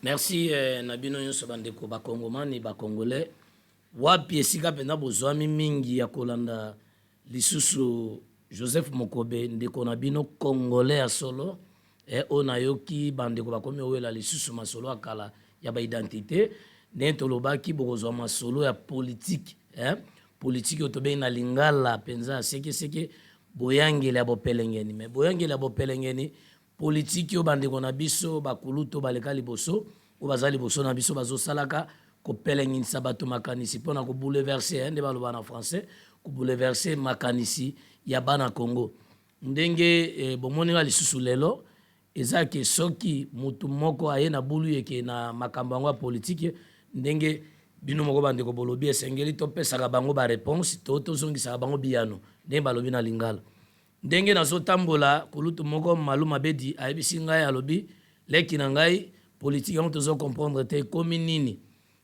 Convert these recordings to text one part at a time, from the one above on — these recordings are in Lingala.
Merci na bino nyonso bandeko bakongomani, bacongolais, wapi esika mpenza bozwami mingi ya kolanda lisusu Joseph Mokobe, ndeko na bino congolais ya solo. Oyo nayoki bandeko bakomi owela lisusu masolo ya kala ya baidentité. Ndenge tolobaki, bokozwa masolo ya politike, politike oyo tobengi na lingala mpenza ya sekeseke boyangeli ya bopelengeni. Mais boyangeli ya bopelengeni, politiki oyo bandeko na biso bakulutu baleka liboso, oyo baza liboso na biso, bazosalaka kopelenginisa bato makanisi mpona kobouleverser, nde baloba na français, kobouleverser makanisi ya bana Congo. Ndenge bomoni nga lisusu lelo, eza ke soki mutu moko aye na bulu yeke na makambo yango ya politike, ndenge bino moko bandeko bolobi, esengeli topesaka bango baréponse to tozongisaka bango biyano, ndenge balobi na lingala. Ndenge nazotambola, kulutu moko Malu Mabedi ayebisi ngai, alobi: "Leki na ngai, politike yango tozocomprendre te, ekomi nini?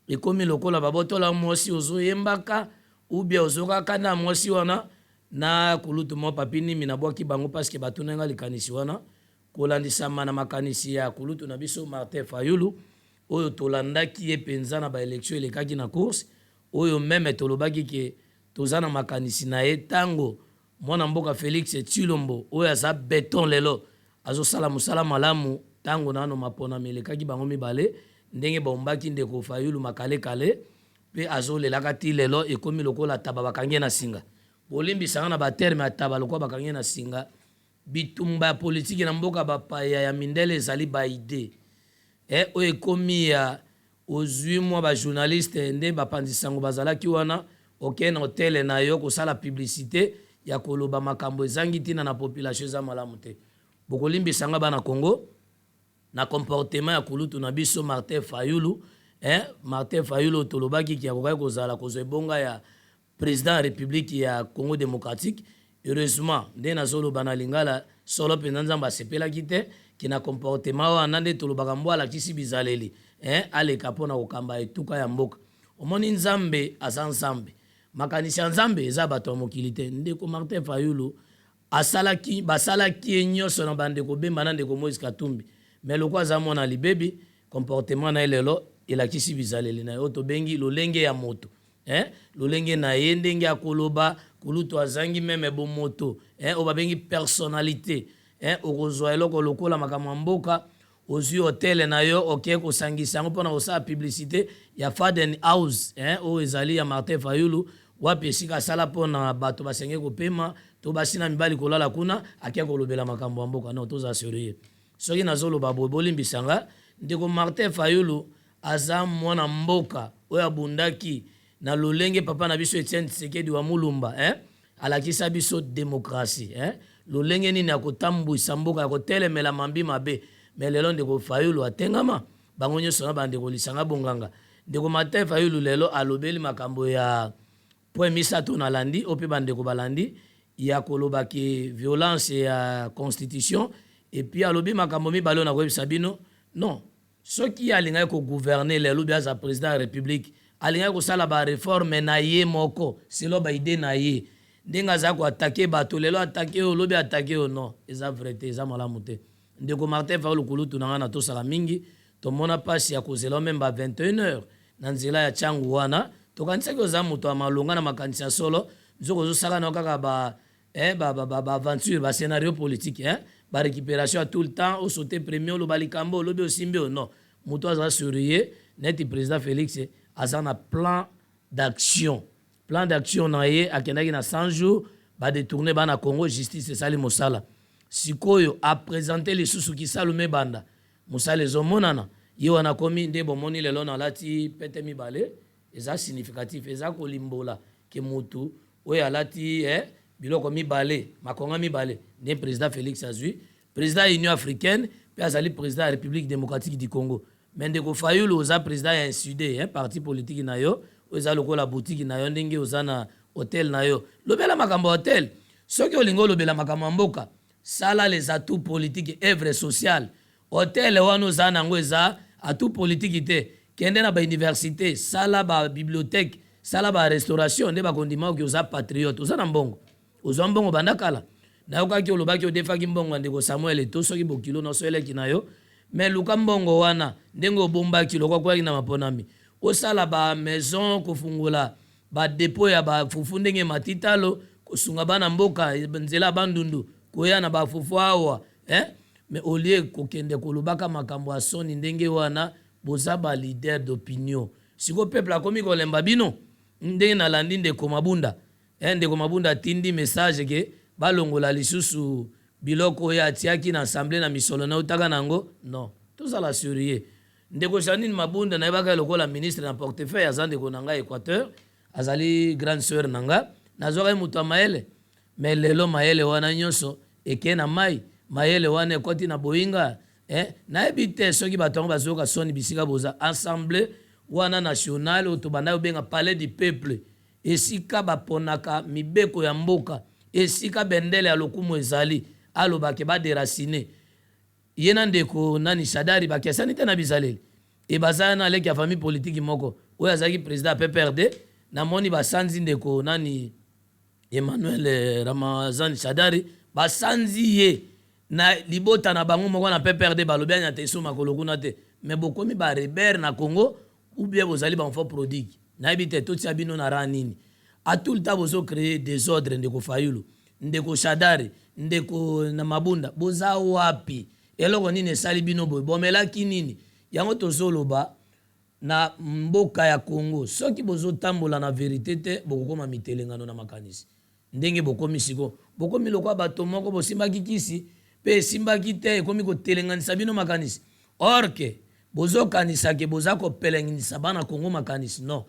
Ekomi lokola babotola mwasi, ozoyembaka ubia ozokaka na mwasi wana." Na kulutu moko Papi Nimi, nabwaki bango parce que batuna nga likanisi wana kolandisama na makanisi ya kulutu na biso Martin Fayulu, oyo tolandaki ye mpenza na baélection elekaki na course oyo. Même tolobaki ke toza na makanisi na ye. Ntango mwana mboka Félix Tshilombo, oyo aza beton lelo, azosala mosala malamu, ntango nano maponami elekaki, bango mibale ndenge baombaki ndeko Fayulu makalekale mpe azolelaka ti lelo, ekomi lokola taba bakangi ye na singa. Bolimbisanga na baterme ya taba lokola bakangi ye na singa. Bitumba ya politiki na mboka bapaya ya mindele ezali baidées oyo ekomi ya ozwi mwa bajournaliste nde bapanzi sango bazalaki wana, okei na hotel na yo kosala publicité ya koloba makambo ezangi ntina na population, eza malamu te. Bokolimbisanga bana Congo na comportement ya kulutu na biso Martin Fayulu, Martin Fayulu tolobaki ki akokaki kozala kozwa ebonga ya président ya République ya Congo démocratique. Heureusement, nde nazoloba na lingala, solo mpenza Nzambe asepelaki te ke na comportement wana. Nde tolobaka mbo alakisi bizaleli, aleka mpona kokamba etuka ya mboka. Omoni, Nzambe aza Nzambe, makanisi ya Nzambe eza bato ya mokili te. Ndeko Martin Fayulu asalaki, basalaki ye nyonso na bandeko Bemba na ndeko Moïse Katumbi, mais lokola aza mwana libebi, comportement na ye lelo elakisi bizaleli na ye oyo tobengi lolenge ya moto, lolenge na ye ndenge akoloba. Kulutu azangi même bomoto, oyo babengi personnalité, Okozwa eloko lokola makambo ya mboka, ozwi hotel na yo, oke kosangisa yango mpona kosala publicité ya Faden House, oyo ezali ya Martin Fayulu, wapi esika asala mpona bato basenge kopema to basi na mibali kolala kuna. Akia kolobela makambo ya mboka. Non, tozala sérieux. Soki nazoloba boye, bolimbisanga. Ndeko Martin Fayulu aza mwana mboka oyo abundaki na lolenge papa na biso Etienne Tshisekedi wa Mulumba, Alakisa biso démocratie, Lolenge nini ya kotambwisa mboka, ya kotelemela mambi mabe. Mais lelo ndeko Fayulu atengama bango nyonso na bandeko Lisanga Bonganga. Ndeko Martin Fayulu lelo alobeli makambo ya point misato nalandi, oyo mpe bandeko balandi, ya koloba ke violence ya constitution. Et puis alobi makambo mibale oyo nakoyebisa bino. Non, soki alingaki kogouverner lelo, bi aza président ya République, alingaki kosala baréforme na ye moko selon baidées na ye. Ndenge aza koattaquer bato lelo, attaquer oyo, olobi attaquer oyo, non, eza vrai te, eza malamu te. Ndeko Martin Fayulu, kulutu na ngai, natosaka mingi. Tomona mpasi ya kozela même ba 21 heures na nzela ya Ntiangu wana. Tokanisaki oza moto ya malonga na makanisi ya solo, nzoka ozosala na kaka ba ba aventure, bascénario politique, barécupération ya tout le temps, osauter premier, oloba likambo, olobi osimbi oyo. Non, moto aza sérieux neti président Félix aza na plan d'action. Plan d'action na ye, akendaki na 100 jours, badétourner bana Congo, justice esali mosala. Sikoyo aprésenter lisusu kisalu mebanda, mosala ezomonana. Ye wana komi nde bomoni lelo nalati pete mibale, eza significatif, eza kolimbola ke motu oyo alati biloko mibale, makonga mibale, nde président Félix azwi président ya Union africaine mpe azali président ya République démocratique du Congo. Mais ndeko Fayulu, oza président ya Insude, parti politique na yo oyo eza lokola boutique na yo. Ndenge oza na hotel na yo, lobela makambo ya hotel. Soki olingi olobela makambo ya mboka, sala les atouts politiques, œuvre sociale. Hotel wana oza nango eza atout politique te. Kende na bauniversité, sala babibliothèque, sala barestauration, nde bakondima oki oza patriote. Oza na mbongo, ozwa mbongo banda kala. Nayokaki olobaki odefaki mbongo ya ndeko Samuel Eto, soki bokilo na so eleki na yo. Mais luka mbongo wana ndenge obombaki lokwa kwaki na maponami, osala ba maison, kofungola ba depot ya bafufu ndenge matitalo, kosunga bana mboka nzela ya Bandundu koya na bafufu awa, eh? Mais au lieu kokende kolobaka makambo ya soni ndenge wana, boza ba leader d'opinion. Sikoyo peuple akomi kolemba bino. Ndenge nalandi ndeko Mabunda, eh, ndeko Mabunda atindi message ke balongola lisusu biloko oyo atiaki na assemblée na misolo na utaka na yango. Non, tozala sérieux. Ndeko Janine Mabunda, nayebaka ye lokola ministre na portefeuille. Aza ndeko na ngai Équateur, azali grande sœur na nga. Nazwaka ye moto ya mayele, mais lelo mayele wana nyonso ekei na mai, mayele wana ekɔti na boyinga, eh? Nayebi te soki bato yango bazoyoka soni bisika boza. Assemblée wana nationale oyo tobanda kobenga palais du peuple, esika baponaka mibeko ya mboka, esika bendele ya lokumu ezali, alobake badéraciner ye na ndeko nani Shadari, bakesani te na bizaleli. E baza na leki ya famille politique moko oyo azalaki président ya PPRD. Namoni basanzi ndeko nani Emmanuel Ramazani Shadari, basanzi ye na libota na bango moko na PPRD. Balobi anyata eso makolo kuna te. Mais bokomi barebelles na Congo ou bien bozali baenfant prodigue, nayebi te totia bino na rang nini. A tout le temps bozocréer désordre. Ndeko Fayulu, ndeko Shadari, ndeko na Mabunda, boza wapi? Eloko nini esali bino boye? Bomelaki nini? Yango tozoloba na mboka ya Congo, soki bozotambola na vérité te, bokokóma mitelengano na makanisi. Ndenge bokomi siko, bokomi lokwa bato moko bosimbaki kisi mpe esimbaki te, ekomi kotelenganisa bino makanisi. Or que bozokanisa ke boza kopelenganisa bana Kongo makanisi, non.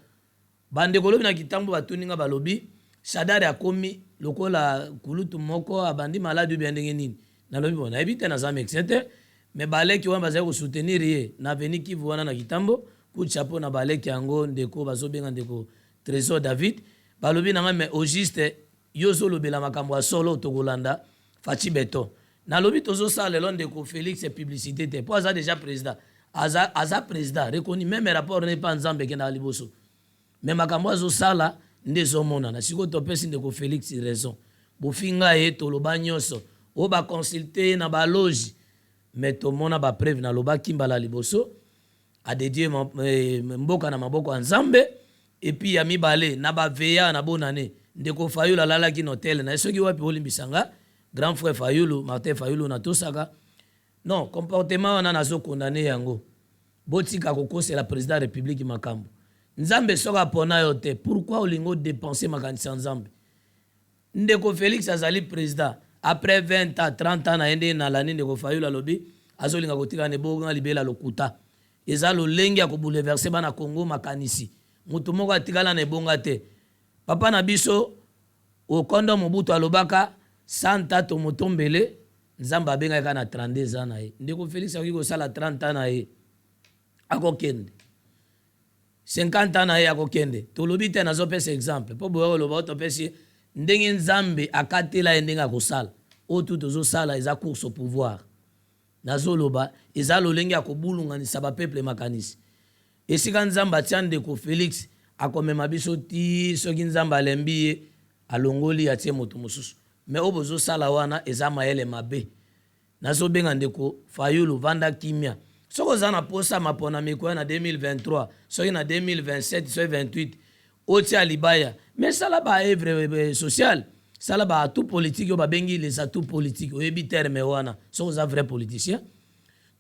Bandeko, lobi na kitambo batuninga, balobi Shadari akomi lokola kulutu moko abandi maladi ubia ndenge nini. Nalobi bon, nayebi te, naza médecin te, mais baleki wana bazali kosoutenir ye na avenue Kivu wana na Kitambo. Coup de chapeau na baleki yango, ndeko bazobenga ndeko Trésor David. Balobi na ngai, mais au juste yo ozolobela makambo ya solo, tokolanda Fatshi Béton. Nalobi tozosala lelo ndeko Félix publicité te, mpo aza déjà président, aza président reconnu, même rapport ne mpa Nzambe ekendaka liboso. Mais makambo azosala nde ezomonana. Sikoyo topesi ndeko Félix raison. Bofinga ye, toloba nyonso oyo, baconsulte ye na baloge, mais tomona bapreuve. Nalobaki mbala liboso, adédier mboka na maboko ya Nzambe. Et puis ya mibale, na baveya na bonane, ndeko Fayulu alalaki na hotel na ye soki wapi. Olimbisa nga, grand frère Fayulu, Martin Fayulu, natosaka. Non, comportement wana nazokondane yango. Botika kokosela président ya république makambo. Nzambe soki apona yo te, pourquoi olingi odépenser makanisi ya Nzambe? Ndeko Félix azali président après 20 ans, 30 ans na ye. Ndenge nalandi ndeko Fayulu alobi azolinga kotika na ebonga libela, lokuta. Eza lolenge ya kobouleverser bana Congo makanisi. Motu moko atikala na ebonga te. Papa na biso Okondo Mobutu alobaka santa tomotombele, Nzambe abengaki kaka na 32 ans na ye. Ndeko Félix akoki kosala 30 ans na ye, akokende 50 ans na ye, akokende. Tolobi te, nazopesa exemple mpo boya koloba o topesi ndenge Nzambe akatela ye ndenge akosala. Oyo tu tozosala eza course au pouvoir. Nazoloba eza lolenge ya kobulunganisa bapeuple makanisi. Esika Nzambe atia ndeko Félix, akomema biso ti soki Nzambe alembi ye, alongoli, atie moto mosusu. Mais oyo bozosala wana eza mayele mabe. Nazobenga ndeko Fayulu, vanda kimia. Soki oza na posa mapona mikoya na 2023, soki na 2027, soki 28, otia libaya, mais sala baœuvre sociale, sala baatout politique oyo babengi les atouts politiques. Oyebi terme wana? Soki oza vrai politicien,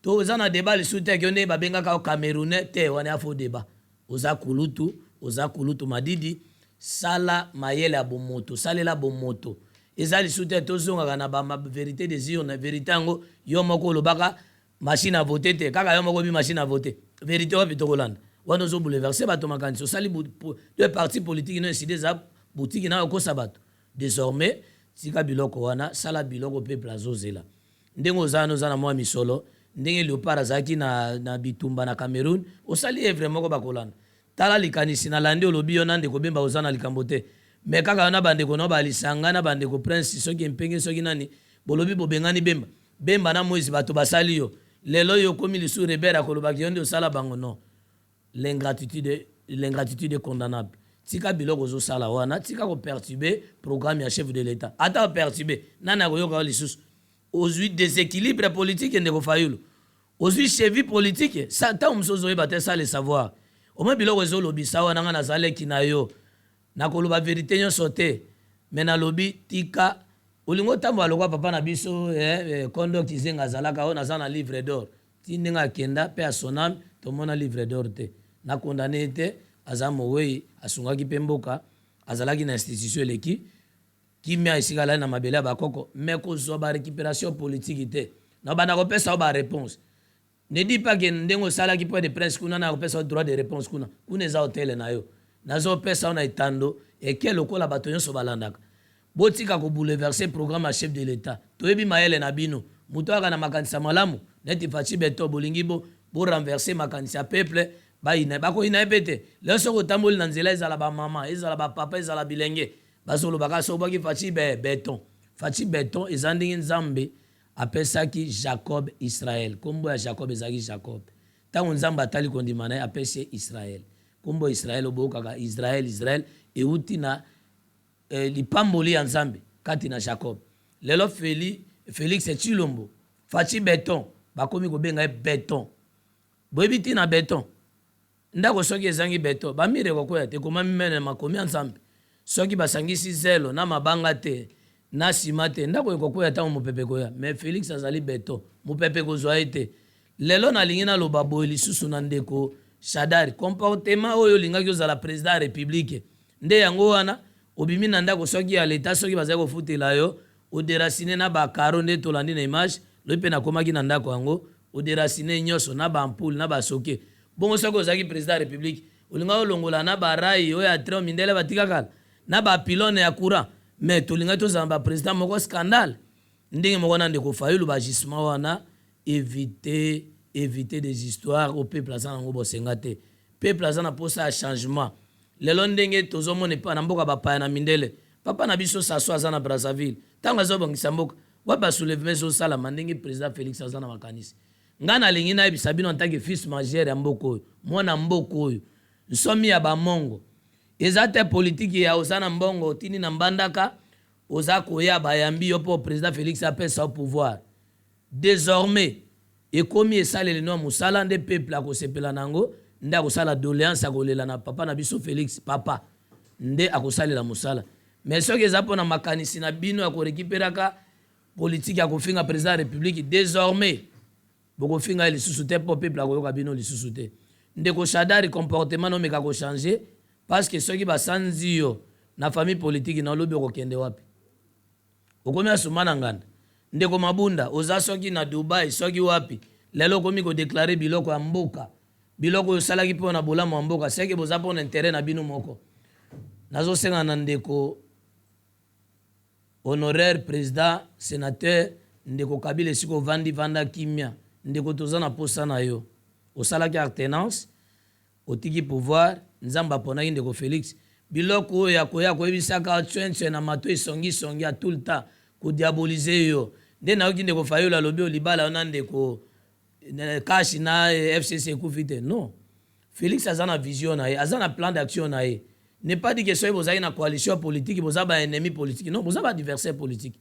to oza na débat lisusu te. Kio ndenge babengaka Camerounais te, wana ya faux débat. Oza kulutu, oza kulutu Madidi, sala mayele ya bomoto, salela bomoto. Eza lisusu te tozongaka na bavérité des urnes. Vérité yango yo moko olobaka machine à voter te, kaka yo moko obi machine à voter. Vérité wapi tokolanda wana? Ozobouleverser bato makanisi. Osali de parti politique no eside, eza butiki na okosa bato. Désormais tika biloko wana, sala biloko peuple azozela. Ndenge oza wana, oza na mwa misolo, ndenge Léopard azalaki na bitumba na Cameroun, osali œuvre moko bakolanda. Tala likanisi nalandi, olobi yo na ndeko Bemba oza na likambo te, mais kaka wana bandeko na balisanga na bandeko Prince soki Mpenge soki nani, bolobi bobengani Bemba. Bemba na Moïse, bato basali yo lelo, yo okomi lisusu rebelle, akolobaki yo nde osala bango. Non, l'ingratitude, l'ingratitude est condamnable. Tika biloko ozosala wana, tika koperturber programme ya chef de l'État. Ata operturber nani, akoyoka yo lisusu? Ozwi déséquilibre politique. Ndeko Fayulu, Ozwi cheville politique ntango mosusu ozoyeba te, sans le savoir. Omoi biloko ezolobisa wana, ngai nazaleki na yo, nakoloba vérité nyonso te, me nalobi tika olingi otambola lokwa papa na biso Kondo Kizenga azalaka oyo naza na livre d'or ti ndenge akenda mpe asoname. Tomona livre d'or te, nakondane ye te, aza mowei, asungaki mpe mboka, azalaki na institution eleki kimia esika alali na mabele ya bakoko. Me kozwa barécupération politique te, na banda kopesa yo baréponse. Ne dis pas ke ndenge osalaki point de presse kuna, na kopesa yo droit de réponse kuna. Kuna eza hôtel na yo, nazopesa yo na etando eke lokola bato nyonso balandaka. Botika kobouleverser programme ya chef de l'État. Toyebi mayele na bino. Moto aka na makanisi ya malamu neti Fatshi Béton, bolingi bo borenverser makanisi ya peuple. Bayina, bakoyina ye mpe te. Lelo soki otamboli na nzela, ezala bamama, ezala bapapa, ezala bilenge, bazolobaka soki obwaki Fatshi Béton, Fatshi Béton. Eza ndenge Nzambe apesaki Jacob Israel. Nkombo ya Jacob ezalaki Jacob. Ntango Nzambe atali kondima na ye, apesi ye Israel. Nkombo ya Israel, oboyokaka Israel, Israel euti na lipamboli ya Nzambe kati na Jacob. Lelo Félix Tshilombo, Fatshi Béton, bakomi kobenga ye Béton. Boyebi ntina béton? Ndako soki ezangi béton, bamurs ekokwea te. Ekomami mene makomi ya Nzambe. Soki basangisi zelo na mabanga te, na nsima te, ndako ekokwea ntango mopepe ekoya. Mais Félix azali béton, mopepe ekozwa ye te. Lelo nalingi naloba boye lisusu na ndeko Shadary: comportement oyo olingaki ozala président ya république, nde yango wana obimi na ndako soki ya leta, soki bazali kofutela yo, odéraciner na bacarreaux nde tolandi na image. Lobi mpe nakomaki na ndako yango, odéraciner nyonso na baampoules na basockets. Bongo soki ozalaki président ya république, olingaki olongola na barails oyo ya train mindele batika kala, na bapylônes ya courant. Mais tolingaki tozala baprésident moko scandale. Ndenge moko na ndeko Fayulu, baagissement wana, éviter, éviter des histoires au peuple. Aza nango bosenga te. Peuple aza na posa ya changement. Lelo ndenge tozomona epa na mboka bapaya na mindele, papa na biso Sassou aza na Brazzaville, ntango azobongisa mboka wapi, basoulèvement ezosalama. Ndenge président Félix aza na makanisi, ngai nalingi nayebisa bino en tant que fils majeur ya mboka oyo, mwana mboka oyo, nsomi ya bamongo eza te politike ya oza na mbongo, otindi na mbandaka, oza koya, bayambi yo mpo président Félix apesa yo pouvoir. Désormais ekomi esaleli no ya mosala nde peuple akosepela na yango, nde akosala doléance, akolela na papa na biso Félix, papa nde akosalela mosala. Mais soki eza mpona makanisi na bino ya korécupéraka politike ya kofinga président ya république, désormais bokofinga ye lisusu te, mpo peuple akoyoka bino lisusu te. Ndeko Shadary, comportement nomeka kochanger, parce que soki basanzi yo na famille politique na olobi, okokende wapi? Okomi asuma na nganda. Ndeko Mabunda, oza soki na Dubai, soki wapi, lelo okomi kodéclarer biloko ya mboka, biloko oyo osalaki mpo na bolamu ya mboka, seke boza mpo na intérêt na bino moko. Nazosenga na ndeko honoraire président sénateur, ndeko Kabila, esika ovandi, vanda kimia. Ndeko, toza na posa na yo. Osalaki alternance, otiki pouvoir, Nzambe aponaki ndeko Félix. Biloko oyo ya koya koyebisaka tswenswe na mato, esongisongi ya tout le temps kodiaboliser yo, nde nayoki ndeko Fayulu alobi olibala yo na ndeko Kashi na FCC ekufi te. Non, Félix aza na vision na ye, aza na plan d'action na ye. N'est pas dit que soki bozalaki na coalition politique, boza baennemi politique. Non, boza baadversaire politique.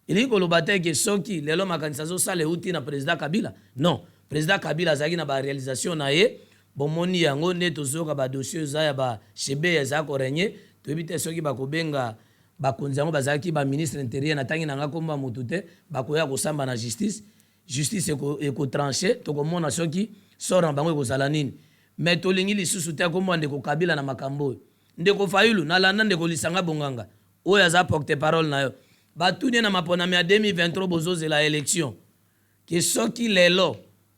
Elingi koloba te ke soki lelo makanisi azosala euti na président Kabila. Non, président Kabila azalaki na baréalisation na ye. Bomoni yango nde tozoyoka badossier eza ya bashebe, eza korégner. Toyebi te soki bakobenga bakonzi yango bazalaki baministre intérieur, natangi na nga komba motu te, bakoya kosamba na justice. Justice ekotrancher, tokomona soki sort na bango ekozala nini. Mais tolingi lisusu te komba ndeko Kabila na makambo oyo. Ndeko Fayulu, nalanda ndeko Lisanga Bonganga oyo aza porte parole na yo, batuni na maponami ya 2023, bozozela élection, ke soki lelo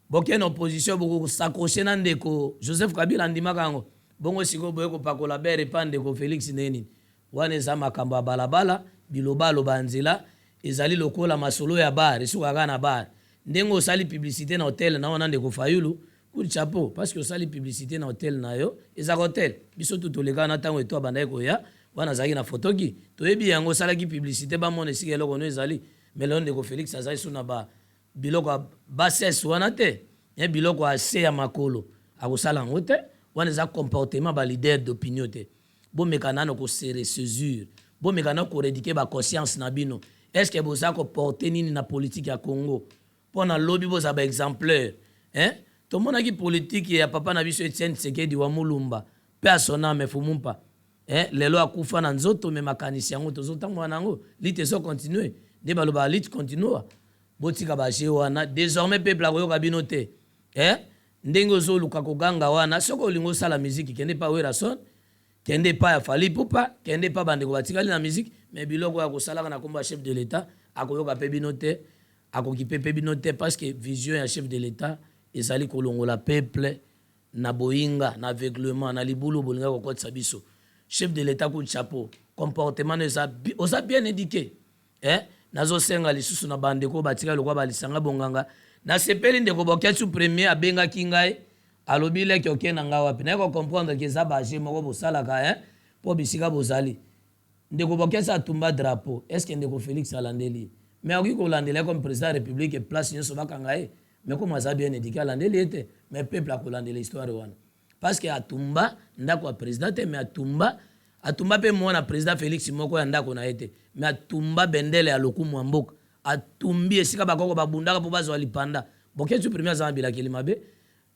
boke na opposition, bokos'accrocher na ndeko Joseph Kabila. Andimaka yango. Bongo sikoyo boye kopakola beurre epa ndeko Félix ndenge nini? Wana eza makambo ya balabala, bilobaloba ya nzela. Ezali lokola masolo ya bar, esukaka na bar. Ndenge osali publicité na hotel na wana, ndeko Fayulu, coup de chapeau, parce que osali publicité na hotel na yo. Ezaka hotel biso tu tolekaka na ntango eto abandaki koya wana, azalaki na fotoki, toyebi yango. Osalaki publicité, bamona esika eloko no ezali. Mais lelo ndeko Félix azali so na ba biloko ya bassesse wana te, ye biloko ya se ya makolo akosala yango te. Wana eza comportement baleader d'opinion te. Bomeka nano kose ressaisir, bomeka nano korééduquer baconscience na bino. Est ce que boza koporter nini na politike ya Congo? Mpo na lobi bozala baexemplaire. Hein? Tomonaki politique ya papa na biso Etienne Tshisekedi wa Mulumba, paix à son âme, Fumumpa. Hein? Lelo akufa na nzoto, mais makanisi yango tozotambola na yango, lutte ezo continuer. Nde balobaka lutte continua. Botika ba jeux wana, désormais peuple akoyoka bino te. Hein? Ndenge ozoluka koganga wana, soki olingi osala musique, kende pa Werrason, kende pa ya Fally Ipupa, kende pa bandeko batikali na musique. Mais biloko ya kosalaka na kombo ya chef de l'État, akoyoka mpe bino te, akoki mpe bino te, parce que vision ya chef de l'État ezali kolongola peuple na boyinga, na aveuglement, na libulu bolinga kokotisa biso. Chef de l'État, coup de chapeau, comportement no eza, oza bien éduqué, eh? Nazosenga lisusu na bandeko batikali lokwa balisanga bonganga. Nasepeli, ndeko Boketsu premier abengaki ngai, alobi: "Leki, oke na ngai wapi?" Naye kocomprendre ke eza baje moko bosalaka, eh? Mpo bisika bozali, ndeko Boketsu atumba drapeau. Est ce que ndeko Félix alandeli ye? Mais akoki kolandela ye comme président ya République, place nyonso bakanga ye. Mais comme aza bien éduqué, alandeli ye te. Mais peuple akolandela histoire wana, parce que atumba ndako ya président te, mais atumba mpe mwana président Félix moko ya ndako na ye te, mais atumba bendele ya lokumu ya mboka, atumbi esika bakoko babundaka mpo bazwa lipanda. Boketsu premier aza na bilakeli mabe.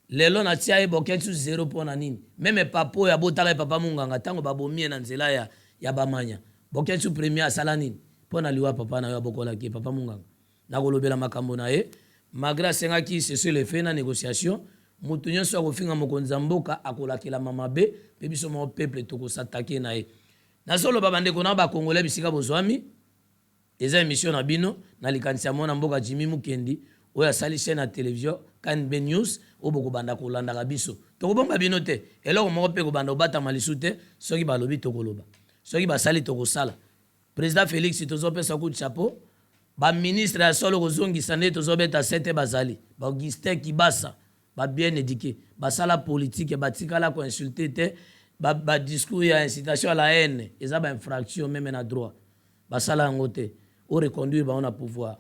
Lelo natia ye Boketsu zéro. Mpo na nini? Même papa oyo abotaka ye, papa Munganga, ntango babomi ye na nzela ya bamanya, Boketsu premier asala nini mpo na liwa papa na yo abokolaki ye, papa Munganga? Nakolobela makambo na ye, malgré asengaki cessez-le-feu na négociation. Moto nyonso akofinga mokonzi ya mboka akolakelama mabe, mpe biso moko peuple tokosatake na ye. Nazoloba, bandeko na bakongolais, bisika bozwami, eza émission na bino na likanisi ya mwana mboka Jimi Mukendi, oyo asali chaîne ya télévision KNB News, oyo bokobanda kolandaka biso. Tokobomba bino te, eloko moko mpe kobanda kobatama lisu te. Soki balobi, tokoloba; soki basali, tokosala. Président Félix, tozopesa coup de chapeau. Baministre ya solo kozongisa nde tozobeta sete, bazali baAugustin Kibasa, babien éduqué, basala politique, batikala koinsulte te. Badiscours ya incitation à la haine eza bainfraction même na droit, basala yango te. Oreconduire bango na pouvoir,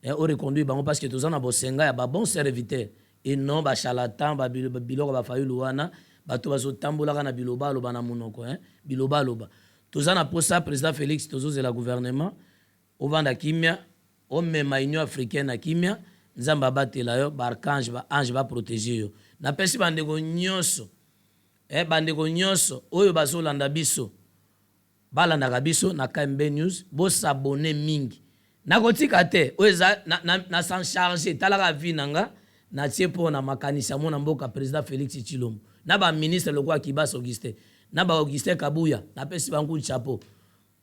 oreconduire bango, parce que toza na bosenga ya babon serviteur et non bacharlatan, biloko bafayulu wana, bato bazotambolaka na biloba aloba na monoko, biloba aloba. Toza na posa président Félix, tozozela gouvernement, ovanda kimia, omema Union africaine na kimia. Nzambe abatela yo, baarchange, baange baprotege yo. Napesi bandeko nyonso, bandeko nyonso oyo bazolanda biso, balandaka biso na KMB News, bosabone mingi. Nakotika te, oyo eza na, na, na s'en charge. Talaka vi na nga, natie mpo na makanisi ya mwana mboka président Félix Tshilombo na baministre lokola Kibasa Augustin na baAugustin Kabuya. Napesi bango chapeau.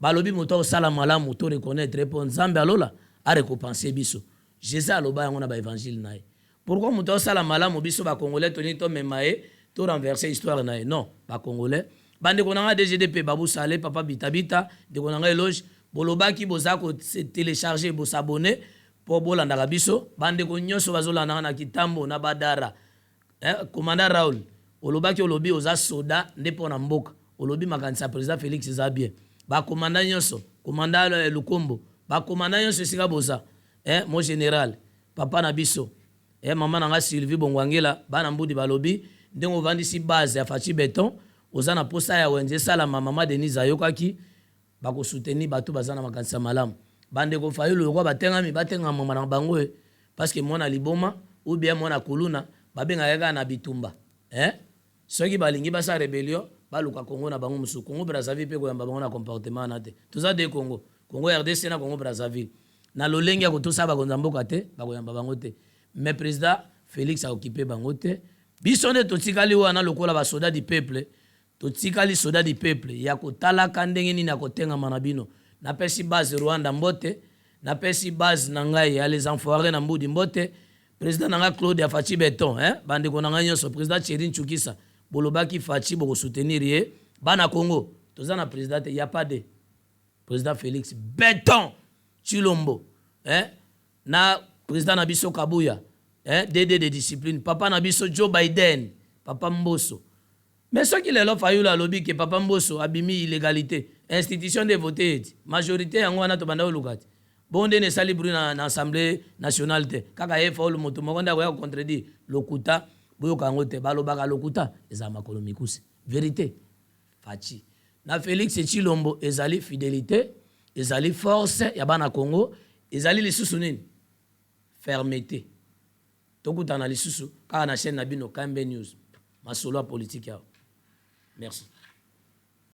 Balobi moto akosala malamu, to reconnaître, mpo Nzambe alola arécompense biso. Jésus aloba yango na baévangile na ye. Pourquoi moto akosala malamu, biso bacongolais tolingi tomema ye, to renverse histoire na ye? Non, bacongolais, bandeko na nga DGDP, Babusale, papa Bitabita, ndeko na ngai Eloge, bolobaki boza kotélécharge, bosabone mpo bolandaka biso. Bandeko nyonso bazolandaka na Kitambo na Badara, eh, commandant Raoul, olobaki, olobi oza soda nde mpo na mboka. Olobi makanisi ya président Félix eza bien. Bakomanda nyonso, commandant Lukombo, bakomanda nyonso esika boza, eh, mo général, papa na biso, eh, mama na nga Sylvie Bongwangela, bana Mbudi, balobi ndenge ovandisi base ya Fatshi Béton, oza na posa ya wenze esalama. Mama Denise ayokaki, bakosoutenir bato baza na makanisi ya malamu. Bandeko Fayulu, lokwa batengami, batengama na bango, e parce que mwana liboma ou bien mwana kuluna babengaka kaka na bitumba, eh? Soki balingi basala rébellion, baluka Congo na bango mosusu, Congo Brazzaville mpe koyamba bango na comportement wana te. Toza de Congo, Congo RDC na Congo Brazzaville, na lolenge ya kotosa bakonzi ya mboka te, bakoyamba bango te. Mais président Félix aokipe bango te. Biso nde totikali wana lokola basoda du peuple, totikali soda du peuple ya kotalaka ndenge nini ya kotengama na bino. Napesi base Rwanda mbote, napesi base na ngai ya les enfoirés na Mbudi mbote, président na ngai Claude ya Fatshi Béton, hein? Bandeko na ngai nyonso, président Thierry Nchukisa, bolobaki Fatshi bokosoutenir ye. Bana Congo, toza na président te, ya pas de président Félix Béton Tshilombo, hein? Na président na biso Kabuya, hein? Dd de discipline, papa na biso Joe Biden, papa Mboso. Mais soki lelo Fayulu alobi ke papa Mboso abimi illégalité, institution de vote eti majorité yango wana tobanda koluka te. Bongo ndeni esali bruit na Assemblée nationale te, kaka ye Fayulu moto moko nde akoya kocontredire. Lokuta, boyoka yango te. Balobaka lokuta ezala makolo mikuse. Vérité, Fatshi na Félix Tshilombo ezali fidélité, ezali force ya bana Congo, ezali lisusu nini? Fermeté. Tokutana lisusu kaka na chaîne na bino, KMB News, masolo ya politike awa. Merci.